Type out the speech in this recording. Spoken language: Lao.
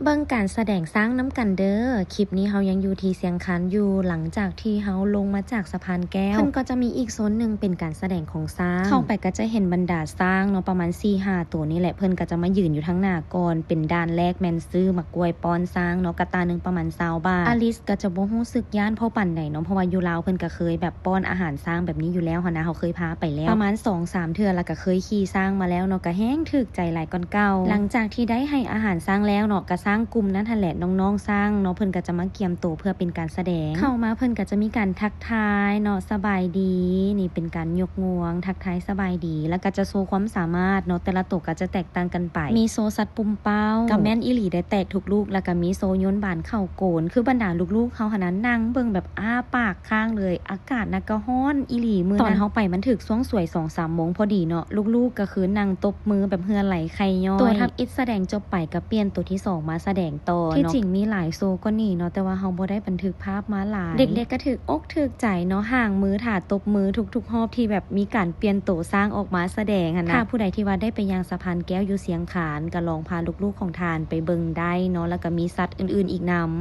ເບິ່ງການສະແດງຊ້າງນຳກັນເດີ້. ຄລິບນີ້ເຮົາຍັງຢູ່ທີ່ຊຽງຄານຢູ່ ຫຼັງຈາກທີ່ເຮົາລົງມາຈາກສະພານແກ້ວ ເພິ່ນກໍຈະມີອີກໂຊນໜຶ່ງເປັນການສະແດງຂອງຊ້າງ. ເຂົ້າໄປກໍຈະເຫັນບັນດາຊ້າງເນາະ ປະມານສີ່ຫ້າໂຕນີ້ແຫຼະ. ເພິ່ນກໍຈະມາຢືນຢູ່ທາງໜ້າກ່ອນ ເປັນດ່ານແລກແມ່ນຊື້ໝາກກ້ວຍປ້ອນຊ້າງເນາະ ກະຕ່າໜຶ່ງປະມານຊາວບາດ. ອາລິສກໍຈະບໍ່ຮູ້ສຶກຢ້ານພໍປານໃດເນາະ ເພາະວ່າຢູ່ລາວເພິ່ນກໍເຄີຍແບບປ້ອນອາຫານຊ້າງແບບນີ້ຢູ່ແລ້ວຫັ້ນນະ ເຮົາເຄີຍພາໄປແລ້ວປະມານສອງສາມເທື່ອ ແລ້ວກໍເຄີຍຂີ່ຊ້າງມາແລ້ວເນາະ ກໍແຮງຖືກ ໃຈຫຼາຍກ່ອນເກົ່າ. ຫຼັງຈາກທີ່ໄດ້ໃຫ້ອາຫານຊ້າງແລ້ວເນາະ ກະຊ້າງກຸ່ມນັ້ນຫັ້ນແຫຼະ ນ້ອງໆຊ້າງເນາະ ເພິ່ນກະຈະມາກຽມໂຕເພື່ອເປັນການສະແດງ. ເຂົ້າມາເພິ່ນກະຈະມີການທັກທາຍເນາະ ສະບາຍດີ ນີ້ເປັນການຍົກງວງ ທັກທາຍສະບາຍດີ ແລ້ວກະຈະໂຊຄວາມສາມາດເນາະ ແຕ່ລະໂຕກະຈະແຕກຕ່າງກັນໄປ. ມີໂຊສັດປຸມເປົ້າ ກະແມ່ນອີ່ຫຼີໄດ໋ ແຕກທຸກລູກ ແລ້ວກະມີໂຊໂຍນບານເຂົ້າໂກນ ຄືບັນດາລູກໆເຮົາຫັ້ນນະ ນັ່ງເບິ່ງແບບອ້າປາກຄ້າງເລີຍ. ອາກາດນະກະຮ້ອນອີ່ຫຼີມື້ນັ້ນ ຕອນເຮົາໄປມັນຖືກຊ່ວງສວຍສອງສາມໂມງພໍດີເນາະ ລູກໆກໍຄືນັ່ງຕົບມືແບບເຫື່ອໄຫຼໄຂ່ຍ້ອຍ. ໂຕທຳອິດສະແດງຈົບໄປກໍປ່ຽນໂຕທີສອງມາສະແດງຕໍ່ເນາະ. ທີ່ຈິງມີຫຼາຍໂຊກວ່ານີ້ເນາະ ແຕ່ວ່າເຮົາບໍ່ໄດ້ບັນທຶກພາບມາຫຼາຍ. ເດັກໆກໍຖືກອົກຖືກໃຈເນາະ ຫາງມືຖ້າຕົບມືທຸກໆຮອບທີ່ແບບມີການປ່ຽນໂຕຊ້າງອອກມາສະແດງຫັ້ນນະ. ຖ້າຜູ້ໃດທີ່ວ່າໄດ້ໄປຍ່າງສະພານແກ້ວຢູ່ຊຽງຄານ ກໍລອງພາລູກໆຂອງທ່ານໄປເບິ່ງໄດ້ເນາະ ແລ້ວກໍມີສັດອື່ນໆອີກນຳ.